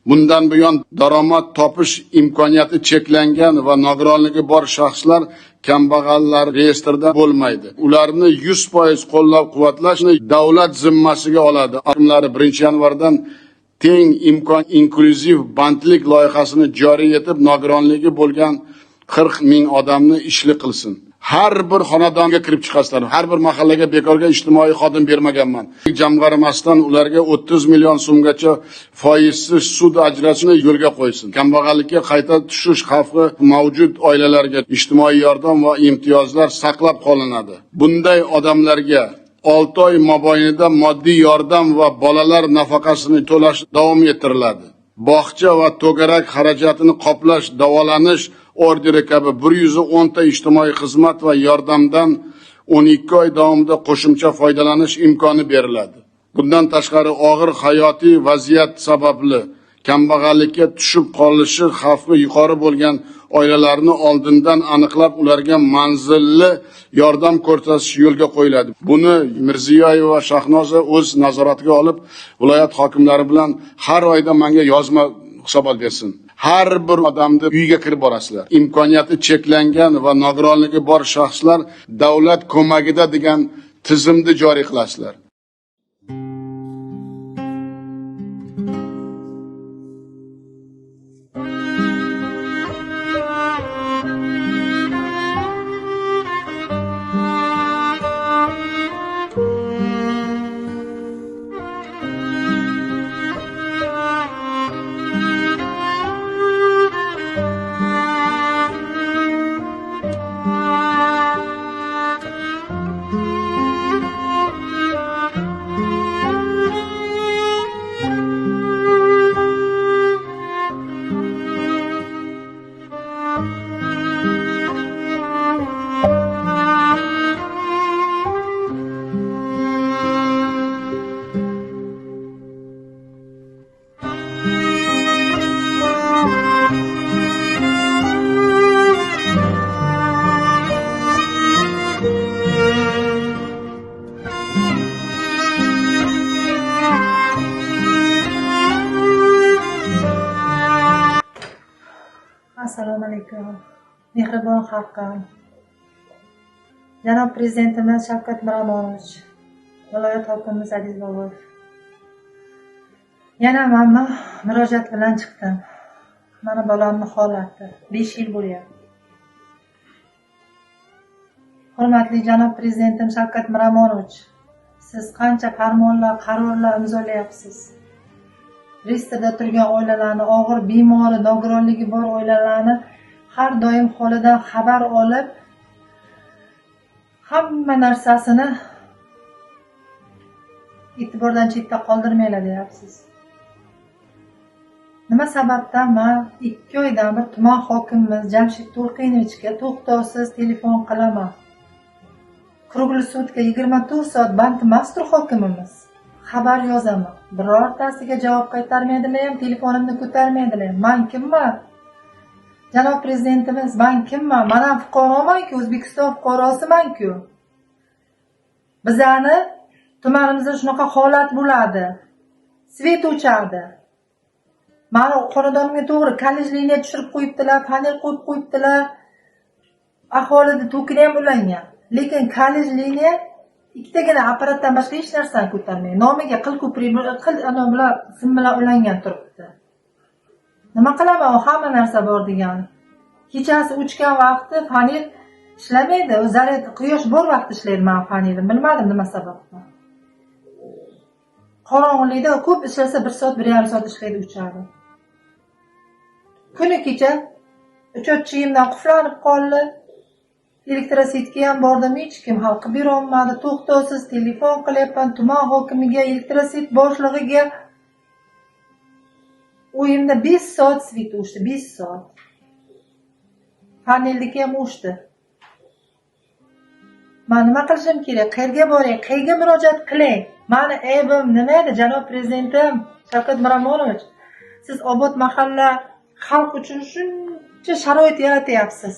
Bundan buyon daromad topish imkoniyati cheklangan va nogironligi bor shaxslar kambag'allar reyestrida bo'lmaydi. Ularni 100% qo'llab-quvvatlashni davlat zimmasiga oladi. Hokimlari 1-yanvardan teng imkon inklyuziv bandlik loyihasini joriy etib, nogironligi bo'lgan 40 ming odamni ishli qilsin. Har bir xonadonga kirib chiqasizlar. Har bir mahallaga bekorga ijtimoiy xodim bermaganman. Jamg'armasdan ularga 30 million so'mgacha foizsiz sud ajratishni yo'lga qo'ysin. Kambag'allikka qayta tushish xavfi mavjud oilalarga ijtimoiy yordam va imtiyozlar saqlab qolinadi. Bunday odamlarga 6 oy mobaynida moddiy yordam va bolalar nafaqasini to'lash davom ettiriladi. Bog'cha va to'garak xarajatini qoplash, davolanish orderi kabi 110 ta ijtimoiy xizmat va yordamdan 12 oy davomida qo'shimcha foydalanish imkoni beriladi. Bundan tashqari og'ir hayotiy vaziyat sababli kambag'allikka tushib qolishi xavfi yuqori bo'lgan oilalarni oldindan aniqlab, ularga manzilli yordam ko'rsatish yo'lga qo'yiladi. Buni Mirziyoyeva va Shahnoza o'z nazoratiga olib, viloyat hokimlari bilan har oyda menga yozma hisobot bersin. Har bir odamni uyiga kirib borasizlar. Imkoniyati cheklangan va nogironligi bor shaxslar davlat ko'magida degan tizimni joriy qilasizlar. Assalomu alaykum. Mehribon xalqim. Janob Prezidentimiz Shavkat Miromonovich, viloyat hokimimiz Aziz Boboyev. Yana mana murojaat bilan chiqdim. Mana bolamning holati 5 yil bo'lyapti. Hurmatli janob Prezidentim Shavkat Miromonovich, siz qancha farmonlar, qarorlar imzolayapsiz. Reyestrda turgan oilalarni, og'ir bemori, nogironligi bor oilalarni har doim holidan xabar olib, hamma narsasini e'tibordan chetda qoldirmanglar deyapsiz. Nima sababdan men 2 oydan bir tuman hokimimiz Jamshid To'lqinovichga to'xtovsiz telefon qilaman. Круглый sutka 24 soat band emasdir hokimimiz. Xabar yozaman. Birortasiga javob qaytarmaydilar ham, telefonimni ko'tarmaydilar ham. Men kimman? Janob Prezidentimiz, men kimman? Men ham fuqaroman-ku, O'zbekiston fuqarosiman-ku. Bizani tumanimizda shunaqa holat bo'ladi. Svet o'chadi. Mani xonadonimga to'g'ri kollej liniya tushirib qo'yibdilar, panel qo'yib qo'yibdilar. Aholini tokini ham ulangan. Lekin kollej liniya ikkitagina apparatdan boshqa hech narsani ko'tarmaydi. Nomiga qil ko'prik, qil ana bular sim bilan ulangan turibdi. Nima qilaman, u hamma narsa bor degani. Kechasi o'chgan vaqti panel ishlamaydi. U zaryad quyosh bor vaqt ishlaydi mani panelim. Bilmadim nima sababdan. Qorong'ilikda ko'p ishlasa 1 soat, 1,5 soat ishlaydi, o'chadi. Kuni kecha uchatchiyimdan quflanib qoldi. Elektrosetga ham bordim, hech kim hal qilib bera olmadi. To'xtovsiz telefon qilyapman tuman hokimiga, elektroset boshlig'iga. Uyimda 5 soat svet o'chdi, 5 soat. Panelniki ham o'chdi. Men nima qilishim kerak? Qayerga boray? Qayerga murojaat qilay? Mani aybim nima edi, janob Prezidentim Shavkat Miromonovich? Siz obod mahalla xalq uchun shuncha sharoit yaratyapsiz.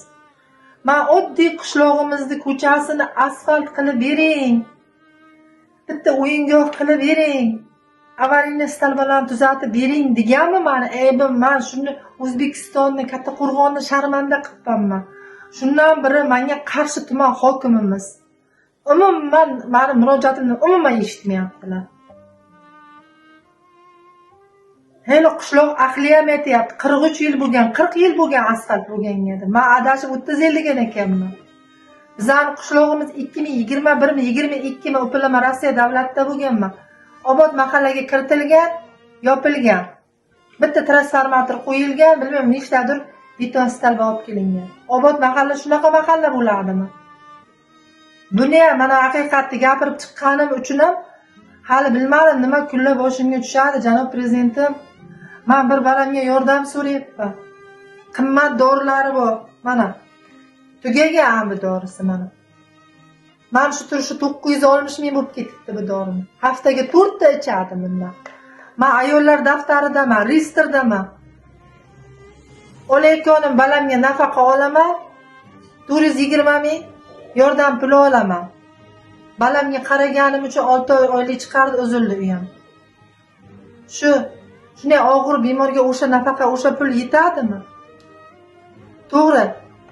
Men oddiy qishlog'imizni ko'chasini asfalt qilib bering. Bitta o'yingoh qilib bering. Аварийный stolbalarni tuzatib bering deganmi mani aybim? Man shuni O'zbekistonni, Kattaqo'rg'onni sharmanda qilibmanman. Shundan biri menga qarshi tuman hokimimiz. Umuman mani murojaatimni umuman eshitmayaptilar. Hali qishloq ahli ham aytyapti, 43 yil bo'lgan, 40 yil bo'lgan asfalt bo'lganga edi. Men adashib 30 yil degan ekanman. Bizani qishlog'imiz 2021mi 22mi o'pilama Rossiya davlatida bo'lganman. Obod mahallaga kiritilgan, yopilgan. Bitta transformator qo'yilgan, bilmayman nechtadir beton stolba olib kelingan. Obod mahalla shunaqa mahalla bo'ladimi? Buni ham mana haqiqatni gapirib chiqqanim uchun ham hali bilmadim nima kunlar boshimga tushadi, janob prezidentim. Men bir balamga yordam so'rayapman. Qimmat dorilari bor, mana. Tugagan bu dorisi mana. Mana shu turishi 960 ming bo'lib ketibdi bu dorini. Haftaga 4 ta ichadi bundan. Men ayollar daftaridaman, reyestrdaman. Olayotganim balamga nafaqa olaman. 420 ming yordam puli olaman. Balamga qaraganim uchun 6 oy oylik chiqardi, uzildi u ham. Shu shunday og'ir bemorga o'sha nafaqa, o'sha pul yetadimi? To'g'ri,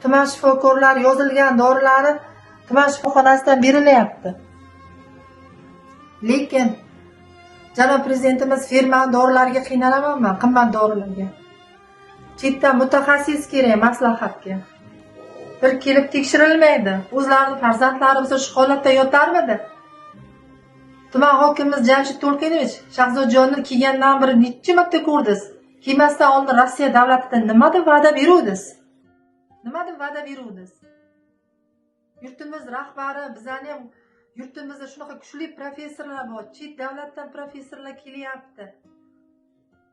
tuman shifokorlari yozilgan dorilarni tuman shifoxonasidan berilyapti. Lekin janob prezidentimiz firmani dorilariga qiynalaman man, qimmat dorilarga. Chetdan mutaxassis kerak maslahatga. Bir kelib tekshirilmaydi. O'zlarini farzandlari bo'lsa shu holatda yotarmidi? Tuman hokimimiz Jamshid To'lqinovich Shahzodjonni kelgandan beri necha marta ko'rdingiz? Kelmasdan oldin Rossiya davlatida nima deb va'da beruvdingiz? Nima deb va'da beruvdingiz? Yurtimiz rahbari, bizani ham yurtimizda shunaqa kuchli professorlar bor, chet davlatdan professorlar kelyapti.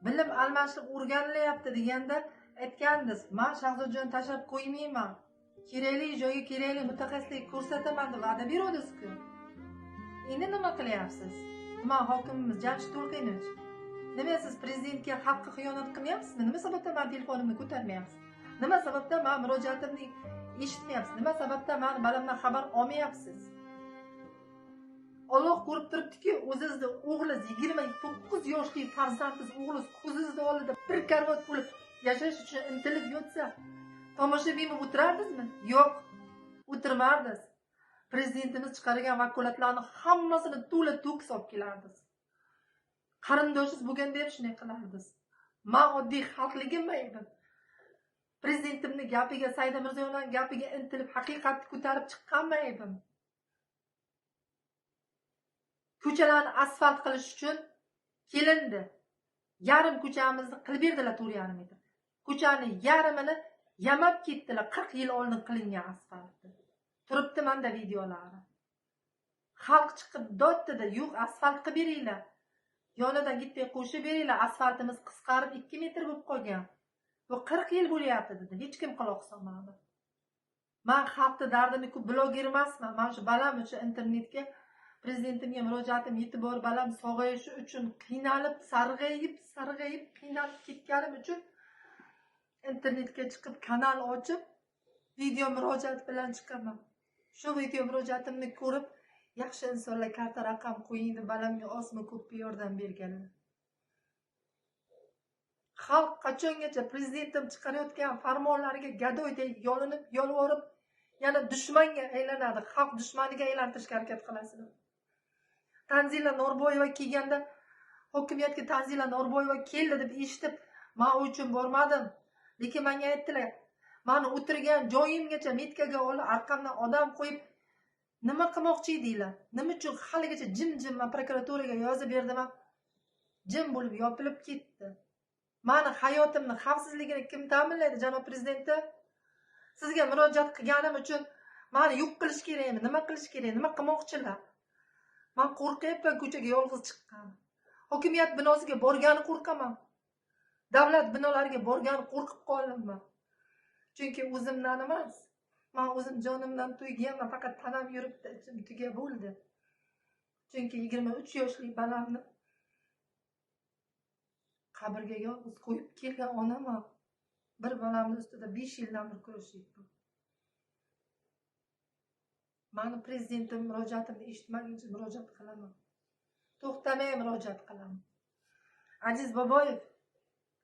Bilim almashib o'rganilyapti deganda aytgandingiz, men Shahzodjonni tashlab qo'ymayman. Kerakli joyga kerakli mutaxassislik ko'rsataman deb va'da beruvdingiz-ku. Endi nima qilyapsiz? Tuman hokimimiz Jamshid To'lqinovich, nima siz prezidentga, xalqqa xiyonat qilmayapsizmi? Nima sababdan meni telefonimni ko'tarmayapsiz? Nima sababdan meni murojaatimni eshitmayapsiz? Nima sababdan meni balamdan xabar olmayapsiz? Alloh ko'rib turibdiki, o'zingizni o'g'lingiz 29 yoshli farzandingiz, o'g'lingiz ko'zingizni oldida bir karvot bo'lib yashash uchun intilib yotsa, tomoshabin bo'lib o'tirardingizmi? Yo'q, o'tirmardingiz. Prezidentimiz chiqargan vakolatlarni hammasini to'la to'kis olib kelardingiz. Qarindoshingiz bo'lganda ham shunday qilardingiz. Men oddiy xalqligim aybim. Prezidentimning gapiga, Saida Mirziyoyevaning gapiga intilib haqiqatni ko'tarib chiqqanman aybim. Ko'chalarni asfalt qilish uchun kelindi. Yarim ko'chamizni qilib berdilar 4,5 metr. Ko'chani yarmini yamab ketdilar 40 yil oldin qilingan asfaltni. Turibdi menda videolari. Xalq chiqib dod dedi, yo'q asfalt qilib beringlar. Yonidan bitta qo'shib beringlar, asfaltimiz qisqarib 2 metr bo'lib qolgan. Bu 40 yil bo'lyapti dedi. Hech kim quloq solmadi. Men xalqni dardini ko'p bloger emasman. Men shu balam uchun internetga prezidentimga murojaatim yetib borib, balam sog'ayishi uchun qiynalib, sarg'ayib, qiynalib ketganim uchun internetga chiqib, kanal ochib, video murojaat bilan chiqaman. Shu video murojaatimni ko'rib, yaxshi insonlar karta raqam qo'ying deb balamga ozmi ko'pmi yordam berganlar. Xalq qachongacha prezidentim chiqarayotgan farmonlariga gadoyday yolinib, yolvorib, yana dushmanga aylanadi, xalq dushmaniga aylantirishga harakat qilasizlar. Tanzila Norboyeva kelganda hokimiyatga Tanzila Norboyeva keldi deb eshitib, men u uchun bormadim. Lekin menga aytdilar, meni o'tirgan joyimgacha metkaga olib, arqamdan odam qo'yib, nima qilmoqchi edinglar? Nima uchun haligacha jim-jim men prokuraturaga yozib berdim, jim bo'lib yopilib ketdi. Meni hayotimni xavfsizligini kim ta'minlaydi, janob prezidenti? Sizga murojaat qilganim uchun meni yo'q qilish kerakmi? Nima qilish kerak? Nima qilmoqchilar? Men qo'rqyapman ko'chaga yolg'iz chiqqan. Hokimiyat binosiga borgani qo'rqaman. Davlat binolariga borgani qo'rqib qolaman. Chunki o'zimdan emas, men o'zim jonimdan to'yganman, faqat tanam yuribdi, ichim tuga bo'ldi. Chunki 23 yoshli balamni qabrga yolg'iz qo'yib kelgan onaman. Bir balamni ustida 5 yildan beri kurashyapman. Mani prezidentim murojaatimni eshitmaguncha murojaat qilaman. To'xtamay murojaat qilaman. Aziz Boboyev,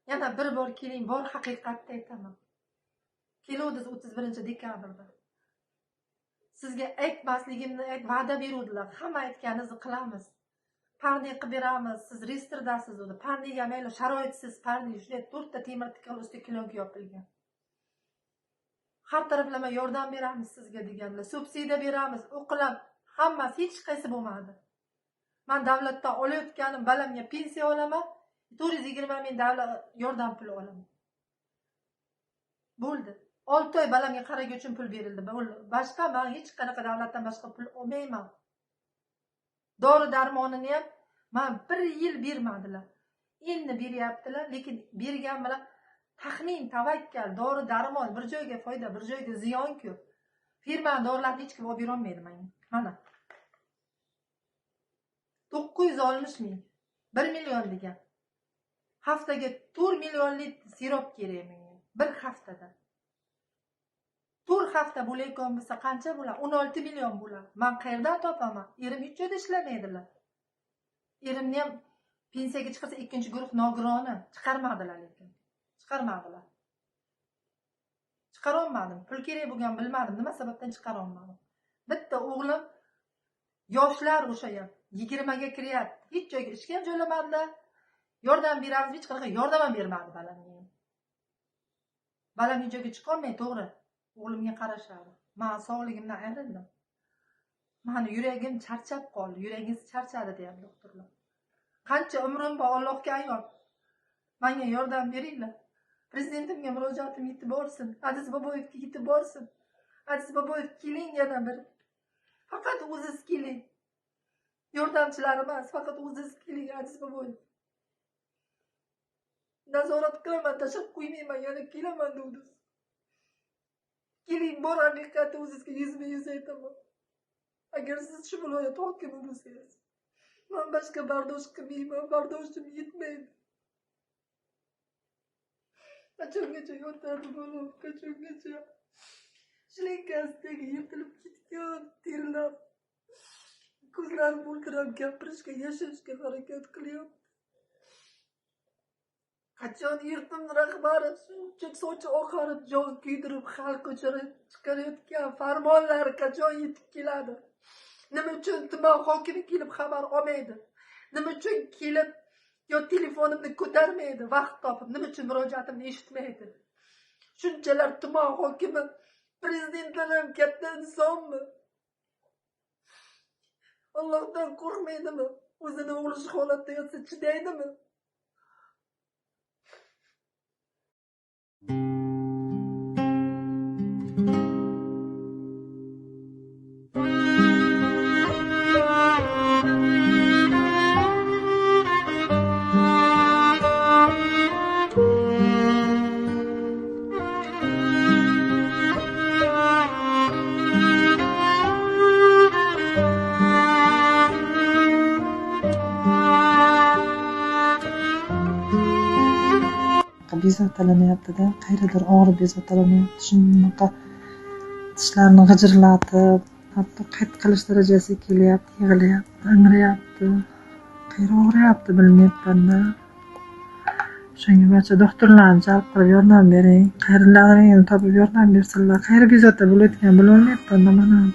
yana bir bor keling, bor haqiqatni aytaman. Keluvdingiz 31 dekabrda. Sizga aytmasligimni ayt, va'da beruvdilar. Hamma aytganingizni qilamiz. Парник qilib beramiz, siz reyestrdasiz dedi. Парник ham mayli, sharoitsiz парник, shunday to'rtta temir tiqil ustiga plyonka yopilgan. Har taraflama yordam beramiz sizga deganlar. Subsidiya beramiz, u qilib, hammasi hech qaysi bo'lmadi. Man davlatdan olayotganim balamga pensiya olaman, 420 ming davlat yordam puli olaman. Bo'ldi. 6 oy balamga qaraga uchun pul berildi. Bo'ldi. Boshqa man hech qanaqa davlatdan boshqa pul olmayman. Dori darmonini ham man bir yil bermadilar. Endi beryaptilar, lekin bergan bilan taxmin, tavakkal, dori darmon bir joyga foyda, bir joyga ziyon-ku. Firmani dorilarini hech kim olib berolmaydi menga. Mana. 960 ming. 1 million degan. Haftaga 4 millionlik sirop kerak menga. Bir haftada. 4 hafta bo'layotgan bo'lsa qancha bo'ladi? 16 million bo'ladi. Man qayerdan topaman? Erim hech joyda ishlamaydilar. Erimni ham pensiyaga chiqarsa ikkinchi guruh nogironi chiqarmadilar lekin. Chiqarmadilar. Chiqarolmadim. Pul kerak bo'lgan bilmadim. Nima sababdan chiqarolmadim. Bitta o'g'lim, yoshlar, o'sha ham 20 ga kiryapti. Hech joyga ishga ham joylamadilar. Yordam beramiz, hech qanaqa yordam ham bermadi balamga. Balam hech joyga chiqolmay, to'g'ri. O'g'limga qarashadi. Man sog'ligimdan ayrildim. Mani yuragim charchab qoldi. Yuragingiz charchadi deyapti doktorlar. Qancha umrim bor, Allohga ayon. Menga yordam beringlar. Prezidentimga murojaatim yetib borsin. Aziz Boboyevga yetib borsin. Aziz Boboyev, keling yana bir. Faqat o'ziz keling. Yordamchilar emas, faqat o'ziz keling, Aziz Boboyev. Nazorat qilaman, tashlab qo'ymayman, yana kelaman dedingiz. Keling, bor haqiqatni o'zizga yuzma yuz aytaman. Agar siz shu viloyat hokimi bo'lsangiz, man boshqa bardosh qilmayman, bardoshim yetmaydi. Qachongacha yotadi bolam, qachongacha? Shlenkasi yirtilib ketgan, terlab, ko'zlarim mo'ltirab gapirishga, yashashga harakat qilyapti. Qachon yurtim rahbari shuncha sochi oqarib, jon kuydirib, xalq chiqarayotgan farmonlari qachon yetib keladi? Nima uchun tuman hokimi kelib xabar olmaydi? Nima uchun kelib yo telefonimni ko'tarmaydi, vaqt topib, nima uchun murojaatimni eshitmaydi? Shunchalar tuman hokimi, prezidentlar ham katta insonmi? Allohdan qo'rqmaydimi? O'zini o'g'li shu holatda yotsa chidaydimi? Bezovtalanyapti-da, qayerdadir og'rib bezovtalanyapti. Shunaqa tishlarini g'ijirlatib, hatto qayt qilish darajasiga kelyapti, yig'layapti, ingrayapti. Qayeri og'riyapti bilmayapman-da. O'shanga barcha doktorlarni jalb qilib yordam bering. Qayerlaringni topib yordam bersinlar. Qayeri bezovta bo'layotganini bilolmayapman-da man ham.